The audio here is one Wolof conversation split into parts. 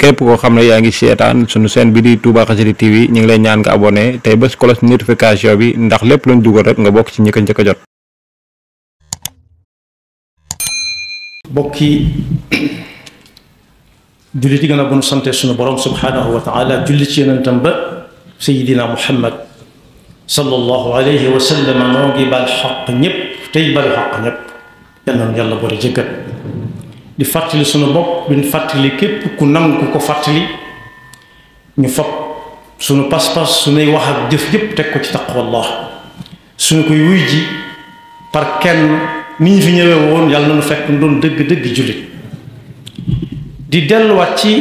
képp koo xam ne yaa ngi seetaan sunu chaîne bi di Touba Xassida TV ñu ngi lay ñaan nga abonné tey bés cloche notification bi ndax lépp luñ dugal rek nga bokk ci ñi ko njëkk a jot. bokki jullit yi gën a bon sante sunu borom subhanahu wa taala julli ci yonentam ba sayidina muhammad sallallahu alayhi wa sallam noo ngi bal xaq ñëpp tey bal xaq ñëpp yal na yàlla boole jëggat di fàttali sunu bopp duñ fàttali képp ku nangu ko fàttali ñu fab sunu pas-pas sunuy wax ak jëf yëpp teg ko ci taqwallah suñu koy wuy ji par kenn ni ñu fi ñëwee woon yàlla na nu fekk nu doon dëgg-dëgg jullit di delluwaat ci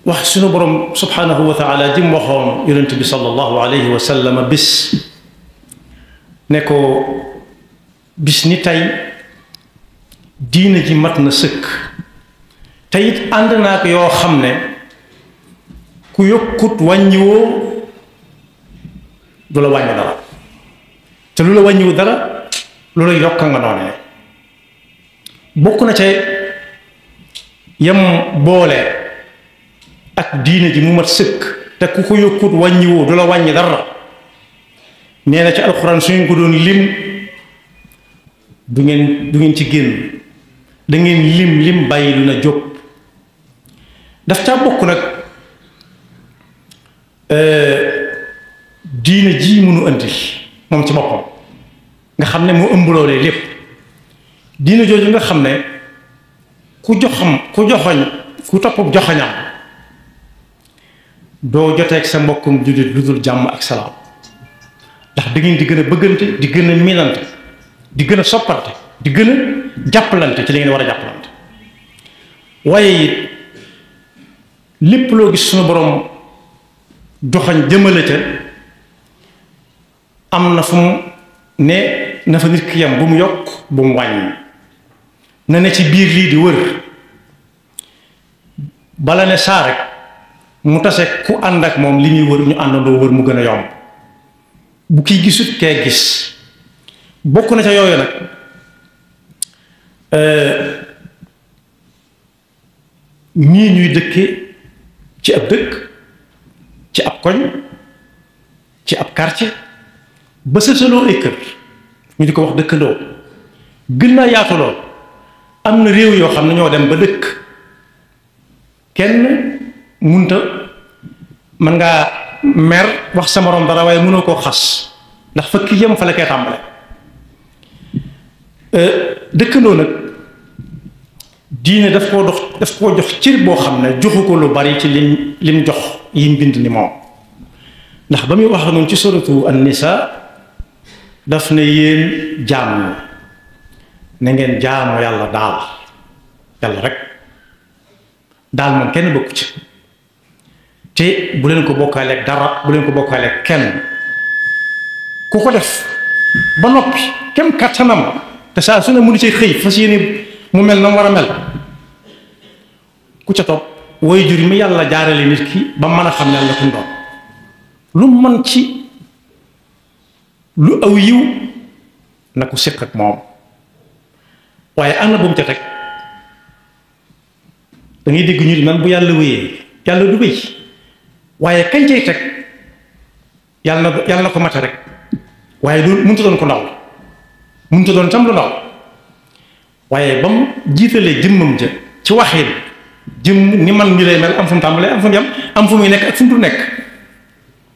wax sunu borom subhanahu wa taala ji mu waxoon yonent bi sallallahu alayhi wa sallam bis ne ko bis ni tey diina ji mat na sëkk te it ànd naa ko yoo xam ne ku yokkut wàññiwoo du la wàññi dara te lu la wàññiwu dara lu la yokka nga noonee bokk na ca yam boole ak diine ji mu mat sëkk te ku ko yokkut wàññiwoo du la wàññi dara nee na ci alxuraan suñu ko doon lim du ngeen ci génn da ngeen lim bàyyi lu na jóg daf caa bokk nag diine ji mënu andi moom ci boppam nga xam ne moo ëmb loolee lépp diine jooju nga xam ne ku joxoñ ku topp joxoñam doo joteeg sa mbokkum jullit lu dul jàmm ak salaam ndax da ngeen di gën a bëggante di gën a miinante di gën a soppante di gën a jàppalante ci li ngeen war a jàppalante waaye it lépp loo gis suñu borom joxoñ jëmale ca am na fu mu ne na fa nit ki yam bu mu yokk bu mu wàññi na ne ci biir lii di wër bala ne saa rek mu tase ku ànd ak moom li ñuy wër ñu àndandoo wër mu gën a yomb bu kiy gisut kee gis bokk na ca yooyu nag ñii ñuy dëkke ci ab dëkk ci ab koñ ci ab quartier ba sësaloo ay kër ñu di ko wax dëkkandoo gën naa yaatu lool am na réew yoo xam ne ñoo dem ba dëkk kenn munta mën ngaa mer wax sa morom dara waaye mënoo koo xas ndax fa ki yem fa la koy tàmbale dëkkandoo nag diine daf koo jox cër boo xam ne joxu ko lu bari ci lim jox yim bind ni moom ndax ba muy wax noonu ci suratu an-nisa daf ne yéen jaam na ngeen jaamu yàlla daal yàlla rek daal moom kenn bokku ci te bu leen ko bokkaaleeg dara bu leen ko bokkaaleeg kenn ku ko def ba noppi kem kattanam te saa su ne mu di ci xëy fas yéene mu mel na mu war a mel ku ca topp way jur mi yàlla jaarale nit ki ba mën a xam ne la ku doon lu mën ci lu aw yiw na ko séq ak moom waaye am na bu mu ca teg da ngay dégg ñu di man bu yàlla wéyee yàlla du wéy waaye kañ cay teg yàlla na ko mate rek waaye du mënut a doon ko ndaw mënut a doon tam lu ndaw waaye ba mu jiitalee jëmmam ja ci waxin jëmm ni man ñu lay mel am fu mu tàmbalee am fu mu yem am fu muy nekk ak fu mu du nekk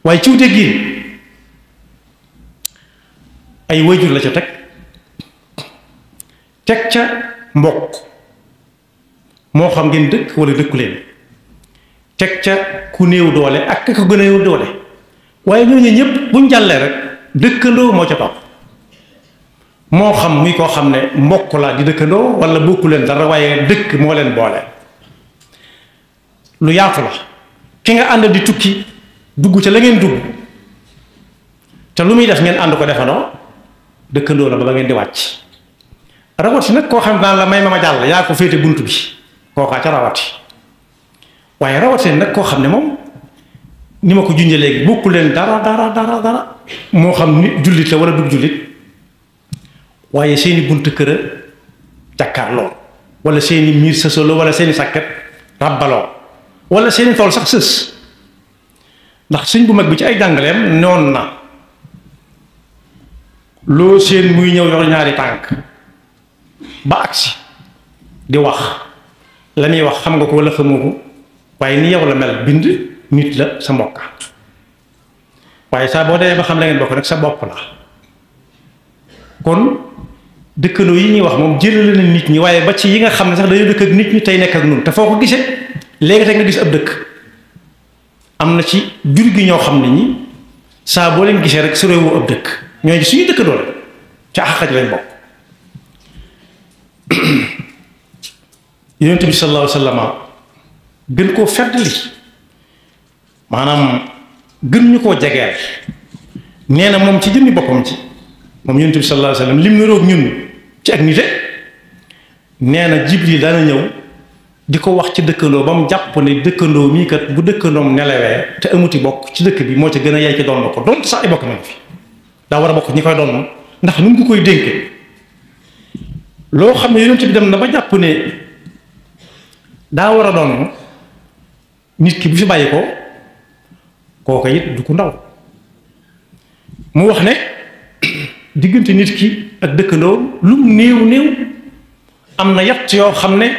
waaye ciw teggin ay wayjur la ca teg ca mbokk moo xam ngeen dëkk wala dëkku leen teg ca ku néew doole ak ka ko gën a néew doole waaye ñooñu ñëpp buñ jàllee rek dëkkandoo moo ca topp moo xam muy koo xam ne mbokk la di dëkkandoo wala bokku leen dara waaye dëkk moo leen boole lu yaatu la ki nga ànd di tukki dugg ca la ngeen dugg te lu muy def ngeen ànd ko defandoo dëkkandoo la ba ngeen di wàcc rawati nag koo xam daan la may ma jàll yaa ko féete bunt bi kookaa ca rawati waaye rawati nag koo xam ne moom ni ma ko junjee léegi bokku leen dara moo xam ni jullit la wala dugg jullit waaye seeni bunt kër a jàkkaarloo wala seeni miir sësaloo wala seeni sàkket ràbbaloo wala seeni tool sax sës ndax sëñ bu mag bi ci ay jàngaleem noon na loo seen muy ñëw yor ñaari tànk ba agsi di wax la muy wax xam nga ko wala xamoo ko waaye ni yow la mel bind nit la sa mbokka waaye saa boo demee ba xam la ngeen bokk nag sa bopp la kon dëkkandoo yi ñuy wax moom jëlale na nit ñi waaye ba ci yi nga xam ne sax dañoo dëkk ak nit ñi tey nekk ak nun te foo ko gisee léegi tey nga gis ab dëkk am na ci jur gi ñoo xam ne ñi saa boo leen gisee rek su réewu ab dëkk ñooñu suñuy dëkkandoo la ca àq ji lañ bokk yonent bi sallallahu alayhi wa sallam gën koo feddali maanaam gën ñu koo jegeel nee na moom ci jëmmi boppam ci moom yonent bi sallallahu alayhi wa sallam lim niroog ñun ci ak nite nee na Jibril daana ñëw di ko wax ci dëkkandoo ba mu jàpp ne dëkkandoo mii kat bu dëkkandoom nelawee te amuti bokk ci dëkk bi moo ca gën a yay ci doon ko donte sax ay bokk nañ fi daa war a bokk ñi koy doon ndax nu mu ko koy dénkee loo xam ne yonent bi dem na ba jàpp ne daa war a doon nit ki bu fi bàyyi ko kooka it du ko ndaw mu wax ne diggante nit ki ak dëkkandoo lu mu néew am na yett yoo xam ne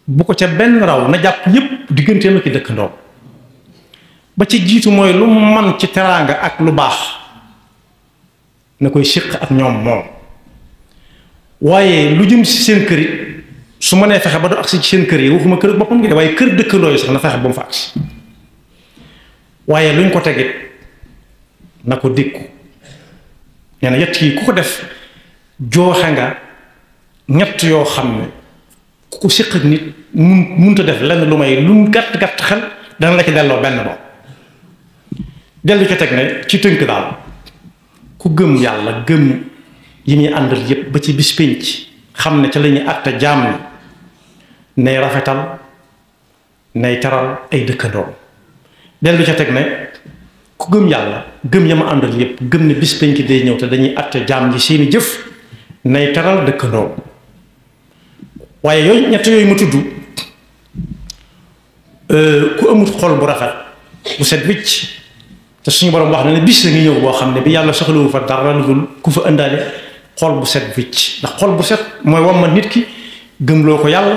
bu ko ca benn raw na jàpp yépp digganteem ak dëkkandoo ba ci jiitu mooy lu mu man ci teraanga ak lu baax na koy siq ak ñoom moom waaye lu jëm ci seen kër yi su ma nee fexe ba du agsi ci seen kër yi waxuma kër boppam gi de waaye kër dëkkandoo yi sax na fexe ba mu fa agsi waaye luñ ko tegit na ko dékku nee na yett yi ku ko def jooxe nga ñett yoo xam ne ku ko siq ak nit munta def lenn lu may lu mu gàtt xel dana la ci delloo benn bopp dellu ci teg ne ci tënk daal ku gëm yàlla gëm yi muy àndal yépp ba ci bis pénc xam ne ca la ñuy àtte jaam ni nay rafetal nay teral ay dëkkandoo dellu ca teg ne ku gëm yàlla gëm ya ma àndal yépp gëm ne bis pénc day ñëw te dañuy àtte jaam ñi seeni jëf nay teral dëkkandoo waaye yooyu ñett yooyu ma tudd ku amut xol bu rafet bu set wicc te suñu borom wax na ne bis la ngi ñëw boo xam ne bi yàlla soxlawu fa dara lu dul ku fa ëndaale xol bu set wicc ndax xol bu set mooy wommat nit ki gëmloo ko yàlla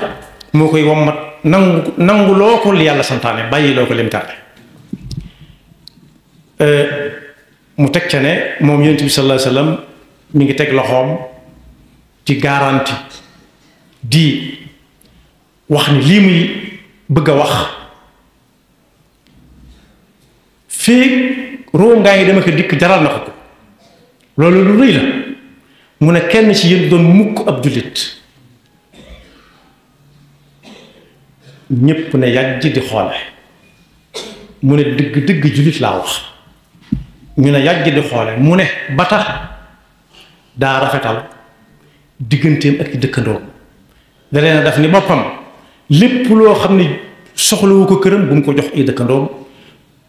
moo koy wommat nangu loo ko li yàlla santaane bàyyi loo ko lim tere mu teg ca ne moom yonent bi sallallahu alayhi wasallam mi ngi teg loxoom ci garanti di wax ni lii muy bëgg a wax fii roo ngaa ngi dama ko dikk jaral na ko loolu lu rëy la mu ne kenn ci yéen doon mukk ab jullit ñépp ne yàgg di xoole mu ne dëgg jullit laa wax ñu ne yàgg di xoole mu ne ba tax daa rafetal digganteem ak dëkkandoo da leen a def ni boppam lépp loo xam ne soxlawu ko këram bu mu ko jox ay dëkkandoom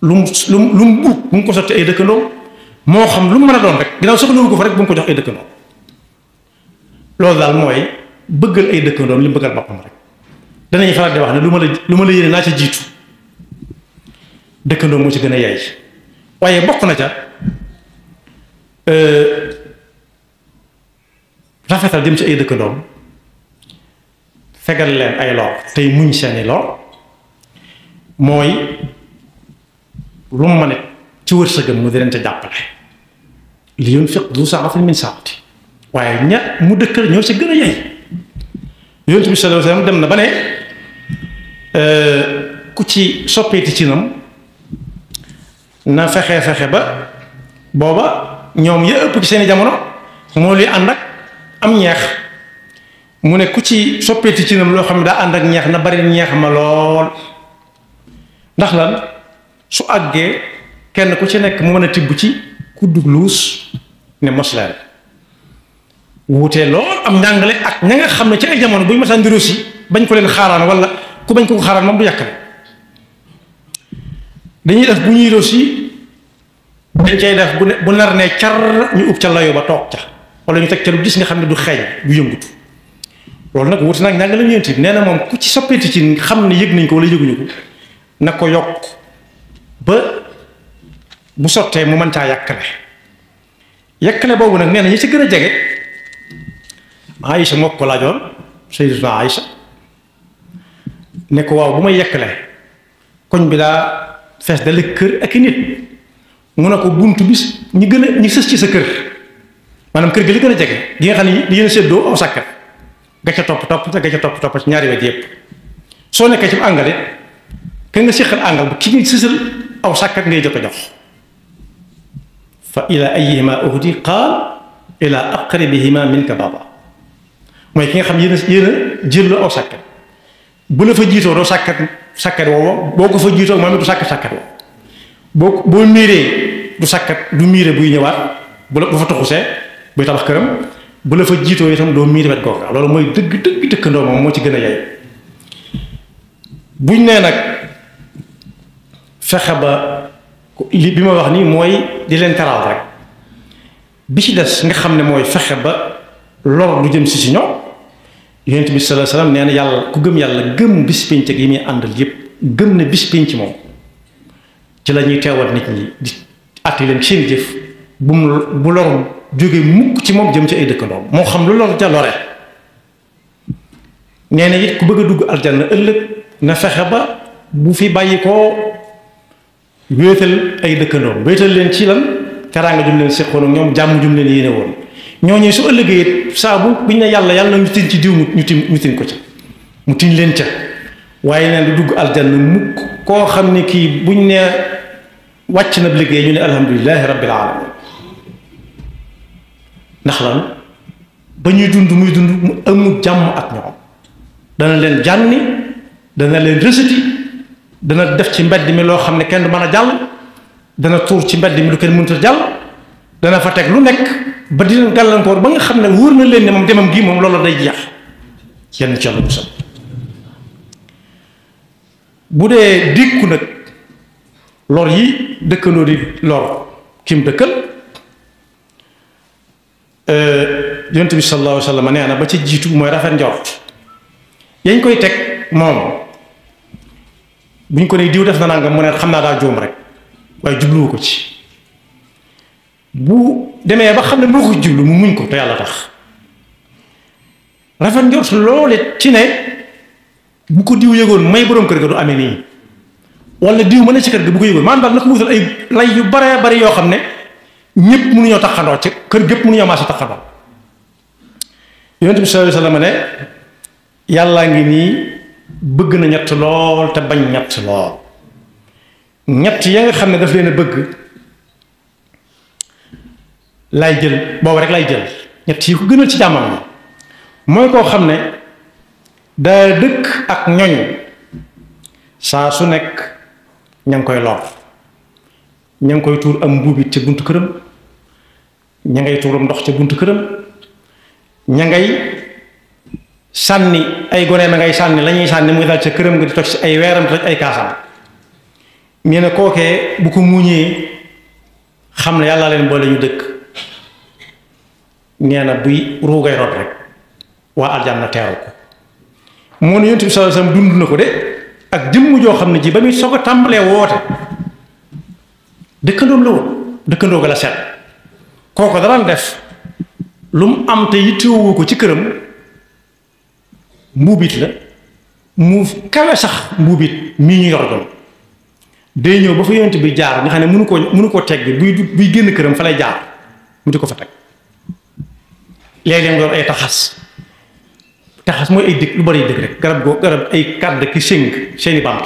lu mu buub bu mu ko sotti ay dëkkandoom moo xam lu mu mën a doon rek ginnaaw soxlawu ko fa rek bu mu ko jox ay dëkkandoom loolu daal mooy bëggal ay dëkkandoom li mu bëggal boppam rek danañu faral di wax ne lu ma la yéene naa ca jiitu dëkkandoom moo ci gën a yaay waaye bokk na ca rafetal jëm ci ay dëkkandoom fegal leen ay lor tey muñ seeni lor mooy lu mu mën ci wërsëgam mu di leen ca jàppale li yunfiq du sa'atin min sa'ati waaye ña mu dëkkal ñoo ci gën a yey yonent bi sallallahu alayhi wasallam dem na ba ne ku ci soppeeti ci nam na fexe ba booba ñoom ya ëpp ci seeni jamono moo luy ànd ak am ñeex mu ne ku ci soppeeti ci nam loo xam ne daa ànd ak ñeex na bari ñeex ma lool ndax lan su àggee kenn ku ci nekk mu mën a tibb ci kuddug luus ne mos leen wuutee lool am njàngale ak ña nga xam ne ci ay jamono bu ñu masaan di rosi bañ ko leen xaaraan wala ku bañ ko xaaraan moom du yàkkale dañuy def bu ñuy rosi dañ cay def bu nar ne car ñu ub ca layo ba toog ca wala ñu teg ca lu gis nga xam ne du xeeñ du yëngutu loolu nag wuti nag njàngale Yonent bi nee na moom ku ci soppeeti ci xam ne yëg nañ ko wala yëguñu ko na ko yokk ba bu sottee mu mën caa yàkkale boobu nag nee na ñi ci gën a jege Aïcha moo ko laajoon Sayyidatuna Aïcha ne ko waaw bu may yàkkale koñ bi daa fees dale kër ak i nit mu ne ko buntu bis ñi sës ci sa kër maanaam kër gi li gën a jege gi nga xam ne di yéen a séddoo aw sàkkat ga ca topp ci ñaari wet yépp soo nekkee ci àngal it ka nga séqal àngal bu ki ngi sësal aw sàkkat ngay jot a jox fa ila ayihima uhdi qaal ila aqrabihima minka baba mooy ki nga xam yéen a jël aw sàkkat bu la fa jiitoo doo sàkkat woowu boo ko fa jiitoo moom it du sàkkat woowu boo miiree du miire buy ñëwaat bu fa toxusee buy tabax këram bu la fa jiitoo itam doo miire wet googa loolu mooy dëgg dëkkandoo moom moo ci gën a yey buñ nee nag fexe ba li bi ma wax nii mooy di leen teral rek bi ci des nga xam ne mooy fexe ba lor du jëm si ñoom Yonent bi sallallahu alayhi wasallam nee na yàlla ku gëm yàlla gëm bis pénc ak yi muy àndal yépp gëm ne bis pénc moom ci la ñuy teewal nit ñi di àtte leen seen jëf bu lor jóge mukk ci moom jëm ci ay dëkkandoom moo xam lu lor ja lore nee na it ku bëgg a dugg aljanna ëllëg na fexe ba bu fi bàyyi koo wéetal ay dëkkandoom wéetal leen ci lan teraanga jum leen seqoon ak ñoom jàmm jum leen yéene woon ñooñu su ëllëgee it saabu buñ ne yàlla ñu tin ci diw ñu tin ko ca mu tin leen ca waaye neen du dugg aljanna mukk koo xam ne kii buñ ne wàcc na liggéey ñu ne alhamdulilahi rabbil alamin ndax lan ba ñuy dund muy dund mu amul jàmm ak ñoom dana leen jànni dana leen rësati dana def ci mbedd mi loo xam ne kenn du mën a jàll dana tuur ci mbedd mi lu kenn mënut a jàll dana fa teg lu nekk ba di leen gàllankoor ba nga xam ne wóor na leen ne moom demam gii moom loolu day jeex yenn ci yàlla musal bu dee dékku nag lor yi dëkkandoo di lor kim dëkkal Yonent bi sallallahu alayhi wa sallam nee na ba ci jiitu mooy rafet njort yañ koy teg moom buñ ko ne diw def na nangam mu ne xam naa daa juum rek waaye jubluwu ko ci bu demee ba xam ne moo ko jublu mu muñ ko te yàlla tax rafet njort loole ci ne bu ko diw yëgoon may boroom kër ga du amee nii wala diw ma ne ci kër ga bu ko yëgoon maanaam daal na ko wutal ay lay yu baree bari yoo xam ne ñëpp mënuñoo taxandoo ci kër gépp mënuñoo maase taxandoo Yonent bi sallallahu alayhi wasallam ne yàllaa ngi nii bëgg na ñett lool te bañ ñett lool ñett ya nga xam ne daf leen a bëgg lay jël boobu rek lay jël ñett yi ko gënal ci jàmmam la mooy koo xam ne daa dëkk ak ñoñ saa su nekk ña ngi koy lor ña ngi koy tuur am mbuubit ca buntu këram ña ngay tuuram ndox ca buntu këram ña ngay sànni ay gone ma ngay sànni la ñuy sànni muy dal ca këram nga di toj ci ay weeram toj ay kaasam nee na kookee bu ko muñee xam ne yàlla leen boole ñu dëkk nee na buy ruugay rot rek waa aljanna teeru ko moo ne Yonent bi sallallahu alayhi wasallam dund na ko de ak jëmm joo xam ne ji ba muy soog a tàmbalee woote dëkkandoom la woon dëkkandoo ga la seet kooko daan def lu mu am te yittewu ko ci këram mbuubit la mu kawe sax mbuubit mii ñu yor doon day ñëw ba fa Yonent bi jaar nga xam ne mënu koo tegg buy génn këram fa lay jaar mu di ko fa teg léeg-léeg doon ay taxas mooy ay dëkk lu bari dëkk rek garab ay kàdd ki seeni bant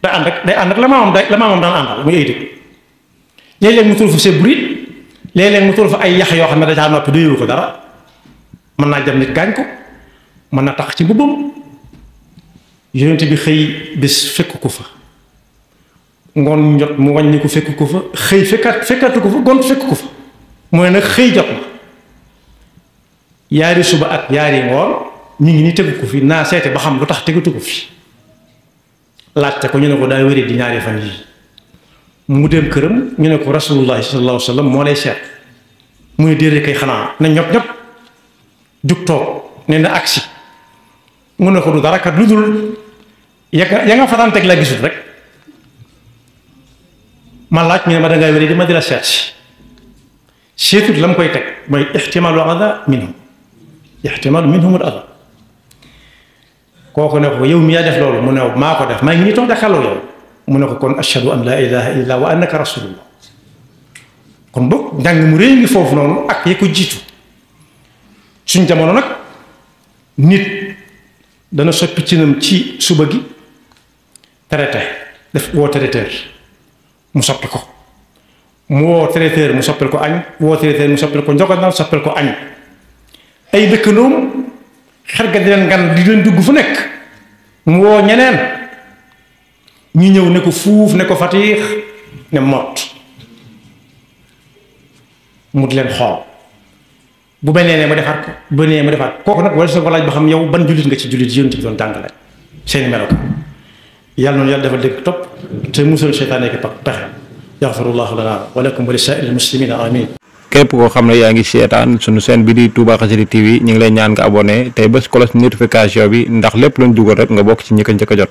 day ànd ak la maamam daan àndal muy ay dëkk léeg-léeg mu tul fa sebrit léeg-léeg mu tul fa ay yax yoo xam ne dajaa noppi doyewu ko dara mën naa jam nit gaañ ko mën na tax ci mbubbam Yonent bi xëy bés fekk ko fa ngoon jot mu wàññi ko fekk ko fa xëy fekkatu ko fa gont fekk ko fa mooy nag xëy jot na yaari suba ak yaari ngoon ñu ngi ni tegu ko fi naa seete ba xam lu tax tegatu ko fi laajte ko ñu ne ko daa wéré di ñaari fan yii mu dem këram ñu ne ko rasulullah sallallahu alayhi wa sallam moo lay seet muy déedéet kay xanaa na ñop jug toog ne na agsi mu ne ko du dara kat lu dul ya nga fa daan teg la gisul rek ma laaj ñu ne ma dangay wéri di ma di la seet si seetut la mu koy teg mooy ixtimaalu ada minhum ixtimaalu minhum al ada kooku ne ko yow mi yaa def loolu mu ne maa ko def maa ngi nii toog jàkkaarloo yow mu ne ko kon ashhadu an laa ilaha illa wa annaka rasulullah kon boog njàng mu réy ngi foofu noonu ak ya ko jiitu suñ jamono nag nit dana soppi cinam ci suba gi traité def woo traiteur mu soppi ko mu woo traiteur mu soppil ko añ woo traiteur mu soppil ko njogonal soppil ko añ ay dëkkandoom xer ga di leen ngan di leen dugg fu nekk mu woo ñeneen ñu ñëw ne ko fuuf ne ko fatiix ne mott mu di leen xool bu benee ne ma defaat ko bu benee ma defaat kooku nag wala sa ko laaj ba xam yow ban jullit nga ci jullit yonent bi doon jàngale seeni melo ko yàlla noonu yàlla defal dégg topp te musal seytaane ki pexe yaxfirullahu lana wa lakum wa li saa'iril muslimina amin. képp koo xam ne yaa ngi seetaan sunu chaîne bi di Touba Xassida TV ñu ngi lay ñaan nga abonné tey bés cloche notification bi ndax lépp luñ dugal rek nga bokk ci ñi ko njëkk a jot.